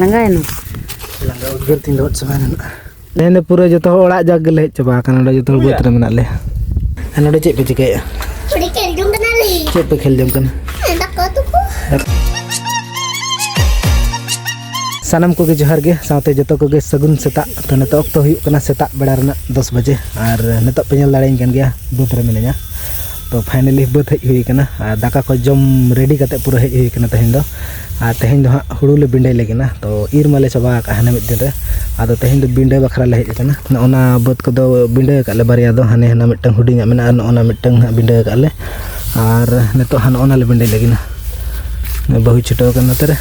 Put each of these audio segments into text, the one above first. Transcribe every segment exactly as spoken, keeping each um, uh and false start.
ᱞᱟᱸᱜᱟᱭᱮᱱᱟ᱾ ᱞᱟᱸᱜᱟ ᱩᱫᱽᱜᱟᱹᱨ ᱛᱤᱧ ᱞᱚᱦᱚᱫ ᱪᱟᱵᱟᱭᱮᱱᱟ ᱱᱟᱜ᱾ ᱛᱮᱦᱮᱧ ᱫᱚ ᱯᱩᱨᱟᱹ ᱡᱚᱛᱚ ᱦᱚᱲ ᱚᱲᱟᱜ ᱡᱟᱠ ᱜᱮᱞᱮ ᱦᱮᱡ ᱪᱟᱵᱟ ᱟᱠᱟᱱᱟ, ᱱᱚᱰᱮ ᱡᱚᱛᱚ ᱦᱚᱲ ᱵᱟᱹᱫᱽ ᱨᱮ ᱢᱮᱱᱟᱜ ᱞᱮᱭᱟ᱾ ᱟᱨ ᱱᱚᱰᱮ ᱪᱮᱫ ᱯᱮ ᱪᱤᱠᱟᱹᱭᱮᱫᱼᱟ? ᱱᱚᱰᱮ ᱠᱷᱮᱞ ᱡᱚᱝ ᱠᱟᱱᱟᱞᱮ᱾ ᱪᱮᱫ ᱯᱮ ᱠᱷᱮᱞ ᱡᱚᱝ ᱠᱟᱱᱟ? ᱫᱟᱠᱟ ᱩᱛᱩ ᱠᱚ᱾ ᱥᱟᱱᱟᱢ ᱠᱚᱜᱮ ᱡᱚᱦᱟᱨ ᱜᱮ, ᱥᱟᱶᱛᱮ ᱡᱚᱛᱚ ᱠᱚᱜᱮ ᱥᱟᱹᱜᱩᱱ ᱥᱮᱛᱟᱜ᱾ ᱛᱚ, ᱱᱤᱛᱚᱜ ᱚᱠᱛᱚ ᱦᱩᱭᱩᱜ ᱠᱟᱱᱟ ᱥᱮᱛᱟᱜ ᱵᱮᱲᱟ ᱨᱮᱱᱟᱜ ᱫᱚᱥ ᱵᱟᱡᱮ, ᱟᱨ ᱱᱤᱛᱚᱜ ᱯᱮ ᱧᱮᱞ ᱫᱟᱲᱮᱭᱟᱹᱧ ᱠᱟᱱ ᱜᱮᱭᱟ, ᱵᱟᱹᱫᱽ ᱨᱮ ᱢᱤᱱᱟᱹᱧᱟ᱾ ᱛᱚ, finally ᱵᱟᱹᱫᱽ ᱦᱮᱡ ᱦᱩᱭ ᱠᱟᱱᱟ, ᱟᱨ ᱫᱟᱠᱟ ᱠᱚ ᱡᱚᱢ ready ᱠᱟᱛᱮ ᱯᱩᱨᱟᱹ ᱦᱮᱡ ᱦᱩᱭ ᱠᱟᱱᱟ ᱛᱮᱦᱮᱧ ᱫᱚ᱾ ᱟᱨ ᱛᱮᱦᱮᱧ ᱫᱚ ᱦᱟᱸᱜ ᱦᱩᱲᱩ ᱞᱮ ᱵᱤᱸᱰᱟᱹᱭ ᱞᱟᱹᱜᱤᱫ ᱱᱟ᱾ ᱛᱚ, ᱤᱨ ᱢᱟᱞᱮ ᱪᱟᱵᱟ ᱟᱠᱟᱫ ᱦᱟᱱᱮ ᱢᱤᱫ ᱫᱤᱱ ᱨᱮ, ᱟᱫᱚ ᱛᱮᱦᱮᱧ ᱫᱚ ᱵᱤᱸᱰᱟᱹ ᱵᱟᱠᱷᱨᱟ ᱞᱮ ᱦᱮᱡ ᱟᱠᱟᱱᱟ᱾ ᱱᱚᱜᱼᱚ ᱱᱟ ᱵᱟᱹᱫᱽ ᱠᱚᱫᱚ ᱵᱤᱸᱰᱟᱹ ᱟᱠᱟᱫ ᱞᱮ ᱵᱟᱨᱭᱟ ᱫᱚ, ᱦᱟᱱᱮ ᱦᱟᱱᱟ ᱢᱤᱫᱴᱟᱝ ᱦᱩᱰᱤᱧᱟᱜ ᱢᱮᱱᱟᱜᱼᱟ, ᱟᱨ ᱱᱚᱜᱼᱚ ᱱᱟ ᱢᱤᱫᱴᱟᱝ ᱦᱟᱸᱜ ᱵᱤᱸᱰᱟᱹ ᱟᱠᱟᱫ ᱞᱮ᱾ ᱟᱨ ᱱᱤᱛᱚᱜ ᱦᱟᱸᱜ ᱱᱚᱜᱼᱚ ᱱᱟ ᱞᱮ ᱵᱤᱸᱰᱟᱹᱭ ᱞᱟᱹᱜᱤᱫ ᱱᱟ᱾ ᱵᱟᱹᱦᱩᱭ ᱪᱷᱩᱴᱟᱹᱣ ᱟᱠᱟᱱᱟ ᱱᱚᱛᱮ ᱨᱮ᱾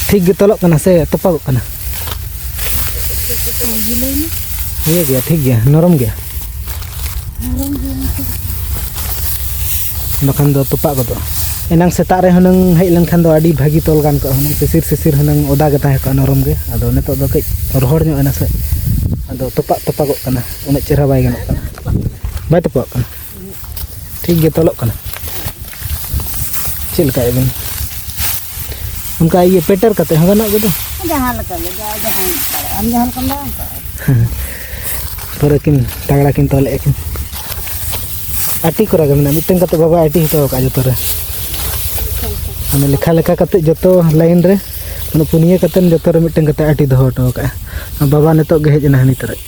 ᱴᱷᱤᱠ ᱜᱮ ᱛᱚᱞᱚᱜ ᱠᱟᱱᱟ ᱥᱮ ᱛᱚᱯᱟᱜᱚᱜ ᱠᱟᱱᱟ? ᱤᱭᱟᱹ ᱜᱮᱭᱟ, ᱴᱷᱤᱠ ᱜᱮᱭᱟ, ᱱᱚᱨᱚᱢ ᱜᱮᱭᱟ᱾ ᱵᱟᱠᱷᱟᱱ ᱫᱚ ᱛᱚᱯᱟᱜ ᱜᱚᱫᱚᱜᱼᱟ᱾ ᱮᱱᱟᱝ ᱥᱮᱛᱟᱜ ᱨᱮ ᱦᱩᱱᱟᱹᱝ ᱦᱮᱡ ᱞᱮᱱᱠᱷᱟᱱ ᱫᱚ ᱟᱹᱰᱤ ᱵᱷᱟᱹᱜᱤ ᱛᱚᱞ ᱜᱟᱱ ᱠᱚᱜᱼᱟ ᱦᱩᱱᱟᱹᱝ, ᱥᱤᱥᱤᱨ ᱥᱤᱥᱤᱨ ᱦᱩᱱᱟᱹᱝ ᱚᱫᱟ ᱜᱮ ᱛᱟᱦᱮᱸ ᱠᱚᱜᱼᱟ, ᱱᱚᱨᱚᱢ ᱜᱮ᱾ ᱟᱫᱚ ᱱᱤᱛᱚᱜ ᱫᱚ ᱠᱟᱹᱡ ᱨᱚᱦᱚᱲ ᱧᱚᱜ ᱮᱱᱟ ᱥᱮ, ᱟᱫᱚ ᱛᱚᱯᱟᱜ ᱛᱚᱯᱟᱜᱚᱜ ᱠᱟᱱᱟ, ᱩᱱᱟᱹᱜ ᱪᱮᱦᱨᱟ ᱵᱟᱭ ᱜᱟᱱᱚᱜ ᱠᱟᱱᱟ, ᱵᱟᱭ ᱛᱚᱯᱟᱜᱚᱜ ᱠᱟᱱᱟ᱾ ᱴᱷᱤᱠ ᱜᱮ ᱛᱚᱞᱚᱜ ᱠᱟᱱᱟ᱾ ᱪᱮᱫ ᱞᱮᱠᱟᱭ ᱵᱤᱱ? ᱚᱱᱠᱟ ᱤᱭᱟᱹ ᱯᱮᱴᱮᱨ ᱠᱟᱛᱮ ᱦᱚᱸ ᱜᱟᱱᱚᱜ ᱜᱮᱫᱚ᱾ ᱡᱟᱦᱟᱸ ᱞᱮᱠᱟ ᱜᱮ, ᱡᱟ-, ᱡᱟᱦᱟᱸ ᱞᱮᱠᱟ, ᱟᱢ ᱡᱟᱦᱟᱸ ᱞᱮᱠᱟᱢ ᱫᱟᱲᱮᱭᱟᱜᱼᱟ ᱚᱱᱠᱟ᱾ ᱯᱩᱨᱟᱹ ᱠᱤᱱ ᱛᱟᱜᱲᱟ ᱠᱤᱱ ᱛᱚᱞᱮᱫᱼᱟ ᱠᱤᱱ᱾ ᱟᱹᱴᱤ ᱠᱚᱨᱟ ᱜᱮ ᱢᱮᱱᱟᱜᱼᱟ, ᱢᱤᱫᱴᱟᱝ ᱠᱟᱛᱮ ᱵᱟᱵᱟᱭ ᱟᱹᱴᱤ ᱦᱚᱴᱚ ᱟᱠᱟᱫᱼᱟ ᱡᱚᱛᱚ ᱨᱮ᱾ ᱢᱟᱱᱮ ᱞᱮᱠᱷᱟ ᱞᱮᱠᱷᱟ ᱠᱟᱛᱮ ᱡᱚᱛᱚ line ᱨᱮ, ᱢᱟᱱᱮ ᱯᱩᱱᱭᱟᱹ ᱠᱟᱛᱮ ᱡᱚᱛᱚ ᱨᱮ ᱢᱤᱫᱴᱟᱝ ᱠᱟᱛᱮ ᱟᱹᱴᱤ ᱫᱚᱦᱚ ᱦᱚᱴᱚ ᱟᱠᱟᱫᱼᱟ᱾ ᱵᱟᱵᱟ ᱱᱤᱛᱚᱜ ᱜᱮ ᱦᱮᱡ ᱮᱱᱟ ᱦᱟᱹᱱᱤ ᱛᱟᱹᱨᱟᱹᱡ᱾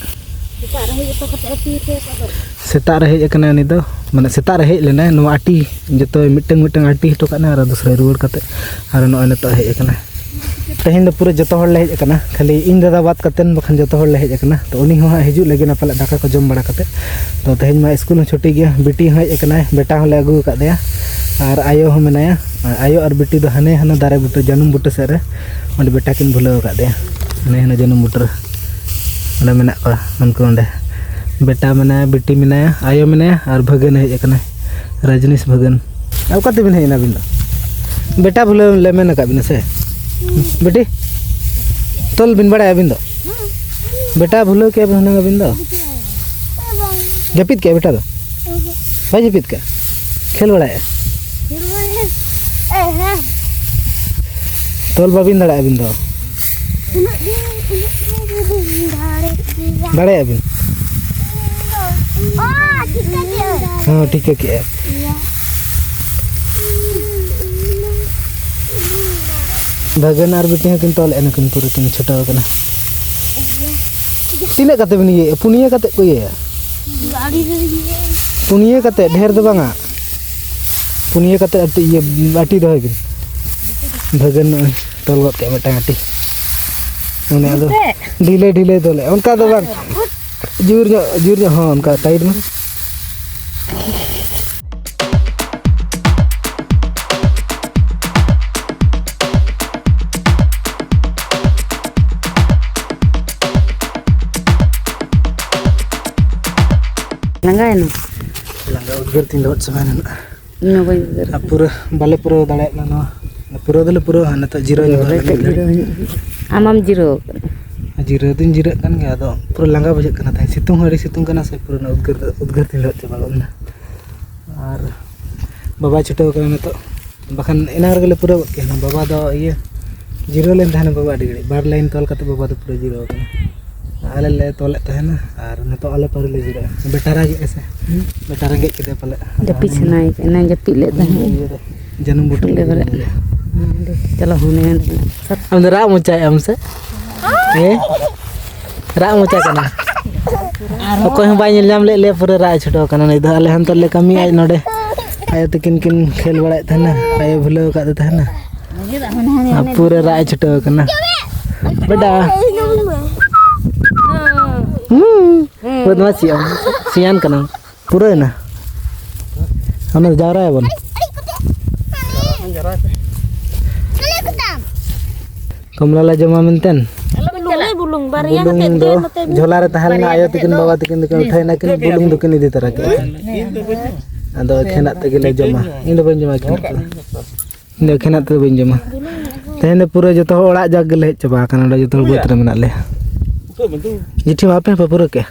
ᱥᱮᱛᱟᱜ ᱨᱮ ᱦᱮᱡ ᱦᱚᱴᱚ ᱠᱟᱛᱮ ᱟᱹᱴᱤ ᱦᱚᱴᱚ ᱟᱠᱟᱫ ᱫᱚ᱾ ᱥᱮᱛᱟᱜ ᱨᱮ ᱦᱮᱡ ᱟᱠᱟᱱᱟᱭ ᱩᱱᱤ ᱫᱚ, ᱢᱟᱱᱮ ᱥᱮᱛᱟᱜ ᱨᱮ ᱦᱮᱡ ᱞᱮᱱᱟᱭ, ᱱᱚᱣᱟ ᱟᱹᱴᱤ ᱡᱚᱛᱚ ᱢᱤᱫᱴᱟᱝ ᱢᱤᱫᱴᱟᱝ ᱟᱹᱴᱤ ᱦᱚᱴᱚ ᱠᱟᱜ ᱱᱟ ᱟᱨ ᱫᱚᱥᱨᱟᱭ ᱨᱩᱣᱟᱹᱲ ᱠᱟᱛᱮ ᱟᱨ ᱱᱚᱜᱼᱚᱭ ᱱᱤᱛᱚᱜ ᱦᱮᱡ ᱟᱠᱟᱱᱟ᱾ ᱛᱮᱦᱮᱧ ᱫᱚ ᱯᱩᱨᱟᱹ ᱡᱚᱛᱚ ᱦᱚᱲ ᱞᱮ ᱦᱮᱡ ᱟᱠᱟᱱᱟ, ᱠᱷᱟᱹᱞᱤ ᱤᱧ ᱫᱟᱫᱟ ᱵᱟᱫ ᱠᱟᱛᱮ ᱵᱟᱠᱷᱟᱱ ᱡᱚᱛᱚ ᱦᱚᱲ ᱞᱮ ᱦᱮᱡ ᱟᱠᱟᱱᱟ᱾ ᱛᱚ ᱩᱱᱤ ᱦᱚᱸ ᱦᱟᱸᱜ ᱦᱤᱡᱩᱜ ᱞᱟᱹᱜᱤᱫ ᱱᱟ ᱯᱟᱞᱮ ᱫᱟᱠᱟ ᱠᱚ ᱡᱚᱢ ᱵᱟᱲᱟ ᱠᱟᱛᱮ᱾ ᱛᱚ ᱛᱮᱦᱮᱧ ᱢᱟ ᱥᱠᱩᱞ ᱦᱚᱸ ᱪᱷᱩᱴᱤ ᱜᱮᱭᱟ, ᱵᱤᱴᱤ ᱦᱚᱸ ᱦᱮᱡ ᱟᱠᱟᱱᱟᱭ, ᱵᱮᱴᱟ ᱦᱚᱸᱞᱮ ᱟᱹᱜᱩ ᱟᱠᱟᱫ ᱫᱮᱭᱟ ᱟᱨ ᱟᱭᱳ ᱦᱚᱸ ᱢᱮᱱᱟᱭᱟ᱾ ᱟᱭᱳ ᱟᱨ ᱵᱤᱴᱤ ᱫᱚ ᱦᱟᱱᱮ ᱦᱟᱱᱟ ᱫᱟᱨᱮ ᱵᱩᱴᱟᱹ, ᱡᱟᱹᱱᱩᱢ ᱵᱩᱴᱟᱹ ᱥᱮᱫ ᱨᱮ ᱚᱸᱰᱮ ᱵᱮᱴᱟ ᱠᱤᱱ ᱵᱷᱩᱞᱟᱹᱣ ᱟᱠᱟᱫ ᱫᱮᱭᱟ᱾ ᱦᱟᱱᱮ ᱦᱟᱱᱟ ᱡᱟᱹᱱᱩᱢ ᱵᱩᱴᱟᱹ ᱨᱮ ᱚᱸᱰᱮ ᱢᱮᱱᱟᱜ ᱠᱚᱣᱟ ᱩᱱᱠᱩ᱾ ᱚᱸᱰᱮ ᱵᱮᱴᱟ ᱢᱮᱱᱟᱭᱟ, ᱵᱤᱴᱤ ᱢᱮᱱᱟᱭᱟ, ᱟᱭᱳ ᱢᱮᱱᱟᱭᱟ ᱟᱨ ᱵᱷᱟᱹᱜᱟᱹᱱᱮ ᱦᱮᱡ ᱟᱠᱟᱱᱟᱭ, ᱨᱟᱡᱽᱱᱤᱥ ᱵᱷᱟᱹᱜᱟᱹᱱ᱾ ᱟᱨ ᱚᱠᱟ ᱛᱮᱵᱤᱱ ᱦᱮᱡ ᱮᱱᱟ ᱟᱹᱵᱤᱱ ᱫᱚ? ᱵᱮᱴᱟ ᱵᱷᱩᱞᱟᱹᱣ ᱞᱮ ᱢᱮᱱ ᱟᱠᱟᱫ ᱵᱤᱱᱟ ᱥᱮ? ᱵᱤᱴᱤ, ᱛᱚᱞ ᱵᱤᱱ ᱵᱟᱲᱟᱭᱟ ᱟᱹᱵᱤᱱ ᱫᱚ? ᱵᱮᱴᱟ ᱵᱷᱩᱞᱟᱹᱣ ᱠᱮᱫ ᱵᱤᱱ ᱦᱩᱱᱟᱹᱝ ᱟᱹᱵᱤᱱ ᱫᱚ? ᱡᱟᱹᱯᱤᱫ ᱠᱮᱫ ᱵᱮᱴᱟ ᱫᱚ? ᱵᱟᱭ ᱡᱟᱹᱯᱤᱫ ᱠᱟᱜ? ᱠᱷᱮᱞ ᱵᱟᱲᱟᱭᱮᱫᱼᱟ? ᱠᱷᱮᱞ ᱵᱟᱲᱟᱭᱮᱫᱼᱟ᱾ ᱮ, ᱦᱮᱸ᱾ ᱛᱚᱞ ᱵᱟᱵᱤᱱ ᱫᱟᱲᱮᱭᱟᱜᱼᱟ ᱟᱹᱵᱤᱱ ᱫᱚ? ᱩᱱᱟᱹᱜ ᱫᱤᱱ ᱩᱱᱟᱹᱜ ᱫᱤᱱ ᱫᱟᱲᱮ ᱜᱮᱭᱟ᱾ ᱫᱟᱲᱮᱭᱟᱜᱼᱟ ᱵᱤᱱ? ᱚ, ᱴᱷᱤᱠᱟᱹ ᱠᱮᱜᱼᱟ᱾ ᱦᱚᱸ, ᱴᱷᱤᱠᱟᱹ ᱠᱮᱜᱼᱟ᱾ ᱵᱷᱟᱹᱜᱟᱹᱱ ᱟᱨ ᱵᱤᱴᱤ ᱦᱚᱸ ᱠᱤᱱ ᱛᱚᱞᱮᱜᱼᱟ, ᱱᱩᱠᱤᱱ ᱯᱩᱨᱟᱹ ᱠᱤᱱ ᱪᱷᱩᱴᱟᱹᱣ ᱠᱟᱱᱟ᱾ ᱛᱤᱱᱟᱹᱜ ᱠᱟᱛᱮ ᱵᱤᱱ ᱤᱭᱟᱹᱭᱟ? ᱯᱩᱱᱭᱟᱹ ᱠᱟᱛᱮ ᱠᱚ ᱤᱭᱟᱹᱭᱟ᱾ ᱟᱹᱰᱤ ᱰᱷᱮᱨ ᱜᱮ᱾ ᱯᱩᱱᱭᱟᱹ ᱠᱟᱛᱮ, ᱰᱷᱮᱨ ᱫᱚ ᱵᱟᱝᱟ᱾ ᱯᱩᱱᱭᱟᱹ ᱠᱟᱛᱮ ᱟᱹᱴᱤ, ᱤᱭᱟᱹ, ᱟᱹᱴᱤ ᱫᱚᱦᱚᱭ ᱵᱤᱱ᱾ ᱵᱷᱟᱹᱜᱟᱹᱱ ᱱᱚᱜᱼᱚᱭ ᱛᱚᱞ ᱜᱚᱫ ᱠᱮᱫ ᱢᱤᱫᱴᱟᱝ ᱟᱹᱴᱤ᱾ ᱚᱱᱮ ᱟᱫᱚ ᱰᱷᱤᱞᱟᱹ ᱰᱷᱤᱞᱟᱹ ᱫᱚᱞᱮ, ᱚᱱᱠᱟ ᱫᱚ ᱵᱟᱝ᱾ ᱡᱳᱨ ᱧᱚᱜ, ᱡᱳᱨ ᱧᱚᱜ, ᱦᱚᱸ, ᱚᱱᱠᱟ ᱴᱟᱭᱤᱴ ᱢᱮ᱾ ᱞᱟᱸᱜᱟᱭᱮᱱᱟ᱾ ᱞᱟᱸᱜᱟ ᱩᱫᱽᱜᱟᱹᱨ ᱛᱤᱧ ᱞᱚᱦᱚᱫ ᱪᱟᱵᱟᱭᱮᱱᱟ ᱱᱟᱜ᱾ ᱤᱧ ᱦᱚᱸ ᱵᱟᱹᱧ ᱩᱫᱽᱜᱟᱹᱨ ᱟᱨ ᱯᱩᱨᱟᱹ ᱵᱟᱞᱮ ᱯᱩᱨᱟᱹᱣ ᱫᱟᱲᱮᱭᱟᱜ ᱠᱟᱱᱟ ᱱᱚᱣᱟ᱾ ᱯᱩᱨᱟᱹᱣ ᱫᱚᱞᱮ ᱯᱩᱨᱟᱹᱣᱟ, ᱱᱤᱛᱚᱜ ᱡᱤᱨᱟᱹᱣ ᱧᱚᱜ ᱞᱮᱱ ᱜᱮ᱾ ᱟᱢᱟᱢ ᱡᱤᱨᱟᱹᱣ ᱠᱟᱱᱟ? ᱡᱤᱨᱟᱹᱣ ᱫᱚᱧ ᱡᱤᱨᱟᱹᱜ ᱠᱟᱱ ᱜᱮᱭᱟ, ᱟᱫᱚ ᱯᱩᱨᱟᱹ ᱞᱟᱸᱜᱟ ᱵᱩᱡᱷᱟᱹᱜ ᱠᱟᱱᱟ ᱛᱟᱦᱮᱸ᱾ ᱥᱤᱛᱩᱝ ᱦᱚᱸ ᱟᱹᱰᱤ ᱥᱤᱛᱩᱝ ᱠᱟᱱᱟ ᱥᱮ, ᱯᱩᱨᱟᱹ ᱩᱫᱽᱜᱟᱹᱨ, ᱩᱫᱽᱜᱟᱹᱨ ᱛᱤᱧ ᱞᱚᱦᱚᱫ ᱪᱟᱵᱟ ᱜᱚᱫ ᱮᱱᱟ᱾ ᱟᱨ ᱵᱟᱵᱟᱭ ᱪᱷᱩᱴᱟᱹᱣ ᱠᱟᱱᱟ ᱱᱤᱛᱚᱜ, ᱵᱟᱠᱷᱟᱱ ᱮᱱᱟᱝ ᱨᱮᱜᱮ ᱞᱮ ᱯᱩᱨᱟᱹᱣ ᱜᱚᱫ ᱠᱮᱭᱟ᱾ ᱵᱟᱵᱟ ᱫᱚ ᱤᱭᱟᱹ ᱡᱤᱨᱟᱹᱣ ᱞᱮᱱ ᱛᱟᱦᱮᱱᱟ ᱵᱟᱵᱟ ᱟᱹᱰᱤ ᱜᱷᱟᱹᱲᱤᱡ, ᱵᱟᱨ ᱞᱟᱭᱤᱱ ᱛᱚᱞ ᱠᱟᱛᱮ ᱵᱟᱵᱟ ᱫᱚ ᱯᱩᱨᱟᱹ ᱡᱤᱨᱟᱹᱣ ᱠᱟᱱᱟ᱾ ᱟᱞᱮ ᱞᱮ ᱛᱚᱞᱮᱫ ᱛᱟᱦᱮᱱᱟ ᱟᱨ ᱱᱤᱛᱚᱜ ᱟᱞᱮ ᱯᱟᱹᱣᱨᱟᱹ ᱞᱮ ᱡᱤᱨᱟᱹᱜᱼᱟ᱾ ᱵᱮᱴᱟ ᱨᱟᱜᱮᱫᱼᱟ ᱥᱮ? ᱵᱮᱴᱟ ᱨᱮᱸᱜᱮᱡ ᱠᱮᱫᱮᱭᱟ ᱯᱟᱞᱮ᱾ ᱟᱫᱚ ᱡᱟᱹᱯᱤᱫ ᱦᱟᱱᱮ ᱥᱟᱱᱟᱭᱮ ᱠᱟᱱᱟ, ᱡᱟᱹᱯᱤᱫ ᱞᱮᱫ ᱛᱟᱦᱮᱸᱫ᱾ ᱤᱭᱟᱹ ᱨᱮ ᱡᱟᱹᱱᱩᱢ ᱵᱩᱴᱟᱹ ᱚᱸᱰᱮ ᱨᱮ ᱵᱮᱨᱮᱫ᱾ ᱡᱤᱨᱟᱹᱜᱼᱟ᱾ ᱪᱚᱞᱚ ᱦᱩᱱᱟᱹᱝ᱾ ᱟᱢ ᱫᱚ ᱨᱟᱜ ᱢᱚᱪᱟᱭᱮᱫ ᱟᱢ ᱥᱮ? ᱦᱮᱸ? ᱨᱟᱜ ᱢᱚᱪᱟ ᱠᱟᱱᱟ᱾ ᱚᱠᱚᱭ ᱦᱚᱸ ᱵᱟᱭ ᱧᱮᱞ ᱧᱟᱢ ᱞᱮᱫ ᱞᱮᱭᱟ, ᱯᱩᱨᱟᱹ ᱨᱟᱜ ᱮ ᱪᱷᱩᱴᱟᱹᱣ ᱠᱟᱱᱟ ᱱᱩᱭ ᱫᱚ᱾ ᱟᱞᱮ ᱦᱟᱱᱛᱮ ᱨᱮᱞᱮ ᱠᱟᱹᱢᱤᱭᱟ, ᱟᱡ ᱱᱚᱰᱮ᱾ ᱟᱭᱳ ᱛᱟᱹᱠᱤᱱ ᱠᱤᱱ ᱠᱷᱮᱞ ᱵᱟᱲᱟᱭᱮᱫ ᱛᱟᱦᱮᱱᱟ, ᱟᱭᱳ ᱵᱷᱩᱞᱟᱹᱣ ᱟᱠᱟᱫ ᱛᱟᱦᱮᱱᱟ᱾ ᱟᱨ ᱯᱩᱨᱟᱹ ᱨᱟᱜ ᱮ ᱪᱷᱩᱴᱟᱹᱣ ᱠᱟᱱᱟ᱾ ᱵᱮᱴᱟ᱾ ᱦᱩᱸ᱾ ᱵᱚᱫᱢᱟᱥᱤ ᱟᱢ᱾ ᱥᱤᱭᱟᱱ ᱠᱟᱱᱟᱢ᱾ ᱯᱩᱨᱟᱹᱣᱮᱱᱟ? ᱚᱱᱟ ᱡᱟᱣᱨᱟᱭᱟᱵᱚᱱ᱾ ᱠᱚᱢᱞᱟ ᱞᱮ ᱡᱚᱢᱟ ᱢᱮᱱᱛᱮᱱ᱾ ᱵᱩᱞᱩᱝ, ᱵᱩᱞᱩᱝ, ᱵᱟᱨᱭᱟ ᱵᱩᱞᱩᱝ ᱠᱟᱛᱮ ᱫᱚ ᱫᱮ ᱱᱚᱛᱮ ᱢᱤᱫ ᱡᱷᱚᱞᱟ ᱨᱮ ᱛᱟᱦᱮᱸ ᱞᱮᱱᱟ, ᱵᱟᱨᱭᱟ ᱟᱭᱳ ᱠᱟᱛᱮ ᱛᱟᱹᱠᱤᱱ ᱫᱚ᱾ ᱵᱟᱵᱟ ᱛᱟᱹᱠᱤᱱ ᱫᱚᱠᱤᱱ ᱩᱴᱷᱟᱹᱭ ᱱᱟᱹᱠᱤᱱ, ᱵᱩᱞᱩᱝ ᱫᱚᱠᱤᱱ ᱤᱫᱤ ᱛᱟᱨᱟ ᱠᱮᱫᱟ᱾ ᱟᱫᱚ ᱮᱠᱷᱮᱱᱟᱜ ᱛᱮᱜᱮ ᱞᱮ ᱡᱚᱢᱟ᱾ ᱤᱧ ᱫᱚ ᱵᱟᱹᱧ ᱡᱚᱢᱟ ᱮᱠᱷᱮᱱᱟᱜ ᱛᱮᱫᱚ᱾ ᱤᱧ ᱫᱚ ᱮᱠᱷᱮᱱᱟᱜ ᱛᱮᱫᱚ ᱵᱟᱹᱧ ᱡᱚᱢᱟ᱾ ᱛᱮᱦᱮᱧ ᱫᱚ ᱯᱩᱨᱟᱹ ᱡᱚᱛᱚ ᱦᱚᱲ ᱚᱲᱟᱜ ᱡᱟᱠ ᱜᱮᱞᱮ ᱦᱮᱡ ᱪᱟᱵᱟ ᱟᱠᱟᱱᱟ, ᱱᱚᱰᱮ ᱡᱚᱛᱚ ᱦᱚᱲ ᱵᱟᱹᱫᱽ ᱨᱮ ᱢᱮᱱᱟᱜ ᱞᱮᱭᱟ᱾ ᱡᱤᱴᱷᱤ ᱢᱟ ᱟᱯᱮ ᱦᱚᱸᱯᱮ ᱯᱩᱨᱟᱹ ᱠᱮᱜᱼᱟ?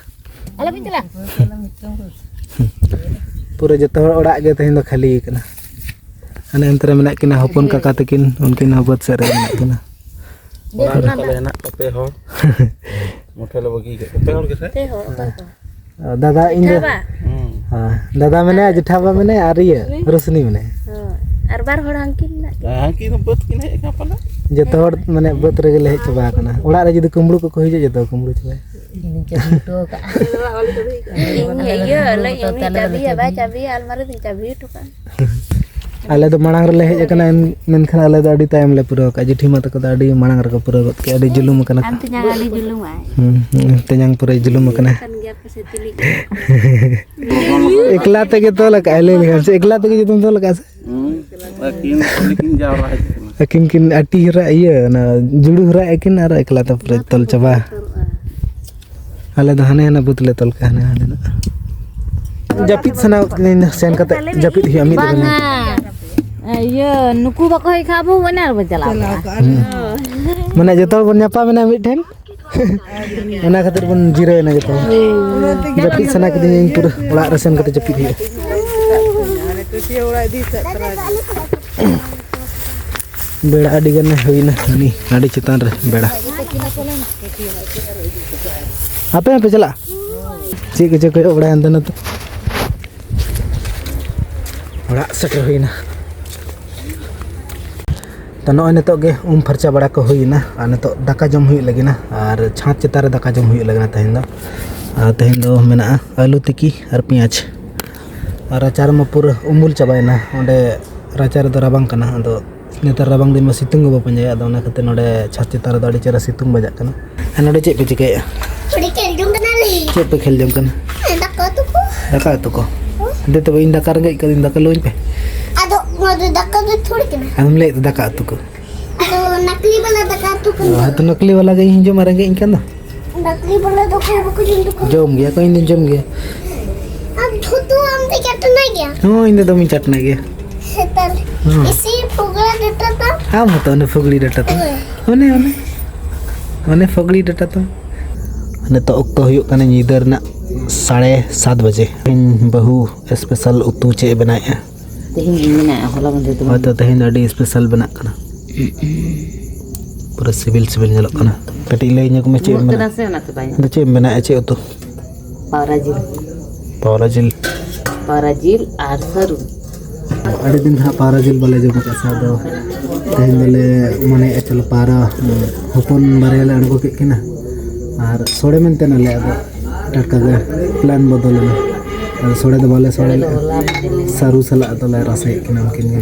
ᱯᱩᱨᱟᱹ ᱡᱚᱛᱚ ᱦᱚᱲ ᱚᱲᱟᱜ ᱜᱮ ᱛᱮᱦᱮᱧ ᱫᱚ ᱠᱷᱟᱹᱞᱤ ᱠᱟᱱᱟ᱾ ᱦᱟᱱᱮ ᱚᱱᱛᱮ ᱨᱮ ᱢᱮᱱᱟᱜ ᱠᱤᱱᱟ ᱦᱚᱯᱚᱱ ᱠᱟᱠᱟ ᱛᱟᱹᱠᱤᱱ, ᱩᱱᱠᱤᱱ ᱦᱚᱸ ᱵᱟᱹᱫᱽ ᱥᱮᱫ ᱨᱮ ᱢᱮᱱᱟᱜ ᱠᱤᱱᱟ᱾ ᱚᱲᱟᱜ ᱨᱮ ᱛᱟᱞᱮ ᱦᱮᱱᱟᱜ ᱠᱚᱣᱟ ᱯᱮ ᱦᱚᱲ᱾ ᱢᱩᱴᱷᱟᱹ ᱞᱮ ᱵᱟᱹᱜᱤ ᱠᱟᱜ ᱠᱚᱣᱟ᱾ ᱯᱮ ᱦᱚᱲ ᱜᱮᱥᱮ? ᱯᱮ ᱦᱚᱲ, ᱚᱠᱚᱭ ᱠᱚ? ᱫᱟᱫᱟ, ᱤᱧ ᱫᱚ᱾ ᱡᱮᱴᱷᱟ ᱵᱟ? ᱦᱩᱸ᱾ ᱦᱮᱸ, ᱫᱟᱫᱟ ᱢᱮᱱᱟᱭᱟ, ᱡᱮᱴᱷᱟ ᱵᱟ ᱢᱮᱱᱟᱭᱟ, ᱟᱨ ᱤᱭᱟᱹ, ᱩᱱᱤ? ᱨᱳᱥᱱᱤ ᱢᱮᱱᱟᱭᱟ᱾ ᱦᱳᱭ, ᱟᱨ ᱵᱟᱨ ᱦᱚᱲ ᱦᱟᱱᱠᱤᱱ ᱢᱮᱱᱟᱜ ᱠᱤᱱᱟ᱾ ᱦᱮᱸ, ᱦᱟᱱᱠᱤᱱ ᱫᱚ ᱵᱟᱹᱫᱽ ᱠᱤᱱ ᱦᱮᱡ ᱟᱠᱟᱱᱟ ᱯᱟᱞᱮ᱾ ᱡᱚᱛᱚ ᱦᱚᱲ ᱢᱟᱱᱮ ᱵᱟᱹᱫᱽ ᱨᱮᱜᱮ ᱞᱮ ᱦᱮᱡ ᱪᱟᱵᱟ ᱟᱠᱟᱱᱟ᱾ ᱚᱲᱟᱜ ᱨᱮ ᱡᱩᱫᱤ ᱠᱩᱢᱵᱽᱲᱩ ᱠᱚᱠᱚ ᱦᱤᱡᱩᱜᱼᱟ, ᱡᱚᱛᱚ ᱠᱩᱢᱵᱽᱲᱩ ᱪᱟᱵᱟᱭᱟ᱾ ᱤᱧ ᱪᱟᱹᱵᱤ ᱦᱚᱴᱚ ᱠᱟᱜᱼᱟ᱾ ᱤᱧ ᱤᱭᱟᱹ ᱞᱟᱹᱭ ᱤᱧ ᱩᱱᱤ ᱪᱟᱹᱵᱤᱭᱟ, ᱵᱟᱭ ᱪᱟᱹᱵᱤᱭᱟ, ᱟᱞᱢᱟᱨᱤ ᱫᱚᱧ ᱪᱟᱹᱵᱤ ᱦᱚᱴᱚ ᱠᱟᱜᱼᱟ᱾ ᱟᱞᱮ ᱫᱚ ᱢᱟᱲᱟᱝ ᱨᱮᱞᱮ ᱦᱮᱡ ᱟᱠᱟᱱᱟ, ᱮᱱ-, ᱢᱮᱱᱠᱷᱟᱱ ᱟᱞᱮ ᱫᱚ ᱟᱹᱰᱤ ᱛᱟᱭᱚᱢ ᱞᱮ ᱯᱩᱨᱟᱹᱣ ᱠᱟᱜᱼᱟ᱾ ᱡᱮᱴᱷᱤ ᱢᱟ ᱛᱟᱠᱚ ᱫᱚ ᱟᱹᱰᱤ ᱢᱟᱲᱟᱝ ᱨᱮᱠᱚ ᱯᱩᱨᱟᱹᱣ ᱜᱚᱫ ᱠᱮᱜᱼᱟ, ᱟᱹᱰᱤ ᱡᱩᱞᱩᱢ ᱟᱠᱟᱱᱟ ᱠᱚ᱾ ᱟᱢ ᱛᱮᱧᱟᱝ ᱟᱹᱰᱤ ᱡᱩᱞᱩᱢ ᱟᱭ᱾ ᱦᱩᱸ, ᱦᱩᱸ, ᱛᱮᱧᱟᱝ ᱯᱩᱨᱟᱹᱭ ᱡᱩᱞᱩᱢ ᱟᱠᱟᱱᱟ᱾ ᱠᱟᱱ ᱜᱮᱭᱟ ᱯᱮᱥᱮ ᱛᱤᱞᱤ ᱠᱚ᱾ ᱮᱠᱞᱟ ᱛᱮᱜᱮ ᱛᱚᱞ ᱟᱠᱟᱜᱼᱟᱭ, ᱞᱟᱹᱭ ᱞᱮᱠᱷᱟᱱ ᱥᱮ ᱮᱠᱞᱟ ᱛᱮᱜᱮ ᱡᱚᱛᱚᱢ ᱛᱚᱞ ᱟᱠᱟᱜᱼᱟ ᱥᱮ? ᱦᱩᱸ, ᱟᱹᱠᱤᱱ ᱠᱷᱟᱹᱞᱤ ᱠᱤᱱ ᱡᱟᱣᱨᱟ ᱦᱮᱡ ᱠᱟᱱᱟ᱾ ᱟᱹᱠᱤᱱ ᱠᱤᱱ ᱟᱹᱴᱤ ᱦᱚᱨᱟ ᱤᱭᱟᱹ, ᱚᱱᱟ ᱡᱩᱲᱩ ᱦᱚᱨᱟ ᱟᱹᱠᱤᱱ ᱟᱨ ᱮᱠᱞᱟ ᱛᱮ ᱯᱩᱨᱟᱹ ᱛᱚᱞ ᱪᱟᱵᱟ᱾ ᱟᱞᱮ ᱫᱚ ᱦᱟᱱᱮ ᱦᱟᱱᱟ ᱵᱩᱛ ᱞᱮ ᱛᱚᱞ ᱠᱟᱜᱼᱟ, ᱦᱟᱱᱮ ᱦᱟᱸᱰᱮ ᱱᱟᱜ᱾ ᱡᱟᱹᱯᱤᱫ ᱥᱟᱱᱟ ᱜᱚᱫ ᱠᱟᱹᱫᱤᱧ ᱫᱚ, ᱥᱮᱱ ᱠᱟᱛᱮ ᱡᱟᱹᱯᱤᱫ ᱦᱩᱭᱩᱜᱼᱟ ᱢᱤᱫ ᱫᱤᱱ᱾ ᱵᱟᱝᱟ᱾ ᱤᱭᱟᱹ, ᱱᱩᱠᱩ ᱵᱟᱠᱚ ᱦᱮᱡ ᱠᱷᱟᱱ ᱟᱵᱚ ᱦᱚᱸ ᱮᱱᱟᱝ ᱨᱮᱵᱚᱱ ᱪᱟᱞᱟᱣ ᱠᱚᱜᱼᱟ᱾ ᱦᱩᱸ᱾ ᱢᱟᱱᱮ ᱡᱚᱛᱚ ᱦᱚᱲ ᱵᱚᱱ ᱧᱟᱯᱟᱢ ᱮᱱᱟ ᱢᱤᱫ ᱴᱷᱮᱱ᱾ ᱚᱱᱟ ᱠᱷᱟᱹᱛᱤᱨ ᱵᱚᱱ ᱡᱤᱨᱟᱹᱣ ᱮᱱᱟ ᱡᱚᱛᱚ ᱦᱚᱲ᱾ ᱡᱟᱹᱯᱤᱫ ᱥᱟᱱᱟ ᱠᱤᱫᱤᱧᱟ ᱤᱧ ᱯᱩᱨᱟᱹ, ᱚᱲᱟᱜ ᱨᱮ ᱥᱮᱱ ᱠᱟᱛᱮ ᱡᱟᱹᱯᱤᱫ ᱦᱩᱭᱩᱜᱼᱟ᱾ ᱵᱮᱲᱟ ᱟᱹᱰᱤ ᱜᱟᱱᱮ ᱦᱩᱭᱱᱟ, ᱦᱟᱹᱱᱤ ᱟᱹᱰᱤ ᱪᱮᱛᱟᱱ ᱨᱮ ᱵᱮᱲᱟ᱾ ᱟᱯᱮ ᱦᱚᱸᱯᱮ ᱪᱟᱞᱟᱜᱼᱟ? ᱪᱮᱫ ᱠᱚᱪᱚ ᱠᱚᱭᱚᱜ ᱵᱟᱲᱟᱭᱟ ᱦᱟᱱᱛᱮ ᱱᱟᱛᱮ᱾ ᱚᱲᱟᱜ ᱥᱮᱴᱮᱨ ᱦᱩᱭᱱᱟ᱾ ᱛᱚ, ᱱᱚᱜᱼᱚᱭ ᱱᱤᱛᱚᱜ ᱜᱮ ᱩᱢ ᱯᱷᱟᱨᱪᱟ ᱵᱟᱲᱟ ᱠᱚ ᱦᱩᱭᱱᱟ ᱟᱨ ᱱᱤᱛᱚᱜ ᱫᱟᱠᱟ ᱡᱚᱢ ᱦᱩᱭᱩᱜ ᱞᱟᱹᱜᱤᱫ ᱱᱟ, ᱟᱨ ᱪᱷᱟᱸᱫᱽ ᱪᱮᱛᱟᱱ ᱨᱮ ᱫᱟᱠᱟ ᱡᱚᱢ ᱦᱩᱭᱩᱜ ᱞᱟᱹᱜᱤᱫ ᱱᱟ ᱛᱮᱦᱮᱧ ᱫᱚ᱾ ᱟᱨ ᱛᱮᱦᱮᱧ ᱫᱚ ᱢᱮᱱᱟᱜᱼᱟ ᱟᱹᱞᱩ ᱛᱤᱠᱤ ᱟᱨ ᱯᱮᱸᱭᱟᱡᱽ᱾ ᱟᱨ ᱨᱟᱪᱟ ᱨᱮᱢᱟ ᱯᱩᱨᱟᱹ ᱩᱢᱩᱞ ᱪᱟᱵᱟᱭᱮᱱᱟ, ᱚᱸᱰᱮ ᱨᱟᱪᱟ ᱨᱮᱫᱚ ᱨᱟᱵᱟᱝ ᱠᱟᱱᱟ, ᱟᱫᱚ ᱱᱮᱛᱟᱨ ᱨᱟᱵᱟᱝ ᱫᱤᱱ ᱢᱟ ᱥᱤᱛᱩᱝ ᱜᱮ ᱵᱟᱵᱚ ᱯᱟᱸᱡᱟᱭᱟ, ᱟᱫᱚ ᱚᱱᱟ ᱠᱷᱟᱹᱛᱤᱨ ᱱᱚᱰᱮ ᱪᱷᱟᱸᱫᱽ ᱪᱮᱛᱟᱱ ᱨᱮᱫᱚ ᱟᱹᱰᱤ ᱪᱮᱦᱨᱟ ᱥᱤᱛᱩᱝ ᱵᱟᱡᱟᱜ ᱠᱟᱱᱟ᱾ ᱟᱨ ᱱᱚᱰᱮ ᱪᱮᱫ ᱯᱮ ᱪᱤᱠᱟᱹᱭᱮᱫᱼᱟ? ᱱᱚᱰᱮ ᱠᱷᱮᱞ ᱡᱚᱝ ᱠᱟᱱᱟᱞᱮ᱾ ᱪᱮᱫ ᱯᱮ ᱠᱷᱮᱞ ᱡᱚᱝ ᱠᱟᱱᱟ? ᱫᱟᱠᱟ ᱩᱛᱩ ᱠᱚ᱾ ᱫᱟᱠᱟ ᱩᱛᱩ ᱠᱚ? ᱦᱮᱸ᱾ ᱫᱮ ᱛᱚᱵᱮ, ᱤᱧ ᱫᱟᱠᱟ ᱨᱮᱸᱜᱮᱡ ᱠᱟᱹᱫᱤᱧ, ᱫᱟᱠᱟ ᱞᱩᱣᱟᱹᱧ ᱯᱮ᱾ ᱟᱫᱚ ᱱᱚᱣᱟ ᱫᱚ ᱫᱟᱠᱟ ᱫᱚ ᱛᱷᱚᱲᱤ ᱠᱟᱱᱟ᱾ ᱟᱢ ᱞᱟᱹᱭᱮᱫ ᱫᱚ ᱫᱟᱠᱟ ᱩᱛᱩ ᱠᱚ᱾ ᱟᱫᱚ ᱱᱟᱠᱞᱤ ᱵᱟᱞᱟ ᱫᱟᱠᱟ ᱩᱛᱩ ᱠᱚ᱾ ᱚ, ᱦᱮᱸ ᱛᱚ, ᱱᱟᱠᱞᱤ ᱵᱟᱞᱟ ᱜᱮ ᱤᱧ ᱡᱚᱢᱟ, ᱨᱮᱸᱜᱮᱡ ᱤᱧ ᱠᱟᱱ ᱫᱚ᱾ ᱱᱟᱠᱞᱤ ᱵᱟᱞᱟ ᱫᱚ ᱚᱠᱚᱭ ᱵᱟᱠᱚ ᱡᱚᱢ ᱫᱚᱠᱚ? ᱡᱚᱢ ᱜᱮᱭᱟ ᱠᱚ, ᱤᱧ ᱫᱚᱧ ᱡᱚᱢ ᱜᱮᱭᱟ᱾ ᱟᱢ ᱫᱚ ᱟᱢ ᱫᱚ ᱪᱟᱴᱱᱟ ᱜᱮᱭᱟ? ᱦᱚᱸ, ᱤᱧ ᱫᱚ ᱫᱚᱢᱮᱧ ᱪᱟᱴᱱᱟ ᱜᱮᱭᱟ᱾ ᱥᱮᱛᱟᱞ᱾ ᱦᱚᱸ᱾ ᱤᱥᱤ ᱯᱷᱩᱜᱲᱟ ᱰᱟᱴᱟ ᱛᱟᱢ? ᱟᱢ ᱦᱚᱸᱛᱚ ᱚᱱᱮ ᱯᱷᱩᱜᱲᱤ ᱰᱟᱴᱟ ᱛᱟᱢ᱾ ᱦᱳᱭ᱾ ᱚᱱᱮ, ᱚᱱᱮ᱾ ᱚᱱᱮ ᱯᱷᱩᱜᱲᱤ ᱰᱟᱴᱟ ᱛᱟᱢ᱾ ᱱᱤᱛᱚᱜ ᱚᱠᱛᱚ ᱦᱩᱭᱩᱜ ᱠᱟᱱᱟ ᱧᱤᱫᱟᱹ ᱨᱮᱱᱟᱜ ᱥᱟᱲᱮ ᱥᱟᱛ ᱵᱟᱡᱮ᱾ ᱤᱧ ᱵᱟᱹᱦᱩ ᱥᱯᱮᱥᱟᱞ ᱩᱛᱩ ᱪᱮᱫ ᱮ ᱵᱮᱱᱟᱣᱮᱫᱼᱟ? ᱛᱮᱦᱮᱧ ᱜᱮ ᱢᱮᱱᱟᱜᱼᱟ, ᱦᱚᱞᱟ ᱢᱟᱫᱷᱮᱨ ᱫᱚ ᱵᱟᱝ᱾ ᱦᱳᱭᱛᱳ ᱛᱮᱦᱮᱧ ᱫᱚ ᱟᱹᱰᱤ ᱥᱯᱮᱥᱟᱞ ᱵᱮᱱᱟᱜ ᱠᱟᱱᱟ᱾ ᱯᱩᱨᱟᱹ ᱥᱤᱵᱤᱞ ᱥᱤᱵᱤᱞ ᱧᱮᱞᱚᱜ ᱠᱟᱱᱟ᱾ ᱠᱟᱹᱴᱤᱡ ᱞᱟᱹᱭ ᱧᱚᱜ ᱢᱮ, ᱪᱮᱫ ᱮᱢ ᱩᱱᱟᱹᱜ ᱵᱮᱱᱟᱜ ᱠᱟᱱᱟ ᱥᱮ ᱚᱱᱟᱛᱮ ᱵᱟᱭ ᱟᱫᱚ ᱪᱮᱫ ᱮᱢ ᱵᱮᱱᱟᱜᱼᱟ, ᱪᱮᱫ ᱩᱛᱩ? ᱯᱟᱣᱨᱟ ᱡᱤᱞ᱾ ᱯᱟᱣᱨᱟ ᱡᱤᱞ᱾ ᱯᱟᱣᱨᱟ ᱡᱤᱞ ᱟᱨ ᱥᱟᱹᱨᱩ᱾ ᱟᱹᱰᱤ ᱫᱤᱱ ᱦᱟᱸᱜ ᱯᱟᱣᱨᱟ ᱡᱤᱞ ᱵᱟᱞᱮ ᱡᱚᱢ ᱟᱠᱟᱫ ᱥᱮ, ᱟᱫᱚ ᱛᱮᱦᱮᱧ ᱫᱚᱞᱮ ᱢᱚᱱᱮᱭᱮᱫᱼᱟ, ᱪᱚᱞᱚ ᱯᱟᱣᱨᱟ ᱦᱚᱯᱚᱱ ᱵᱟᱨᱭᱟ ᱞᱮ ᱟᱬᱜᱚ ᱠᱮᱫ ᱠᱤᱱᱟ ᱟᱨ ᱥᱚᱲᱮ ᱢᱮᱱᱛᱮ ᱱᱟᱞᱮ, ᱟᱫᱚ ᱴᱟᱴᱠᱟ ᱜᱮ ᱯᱞᱟᱱ ᱵᱚᱫᱚᱞ ᱮᱱᱟ᱾ ᱟᱫᱚ ᱥᱚᱲᱮ ᱫᱚ ᱵᱟᱞᱮ ᱥᱚᱲᱮ ᱞᱮᱫᱼᱟ, ᱥᱟᱹᱨᱩ ᱥᱟᱞᱟᱜ ᱫᱚᱞᱮ ᱨᱟᱥᱮᱭᱮᱫ ᱠᱤᱱᱟ ᱩᱱᱠᱤᱱ ᱜᱮ᱾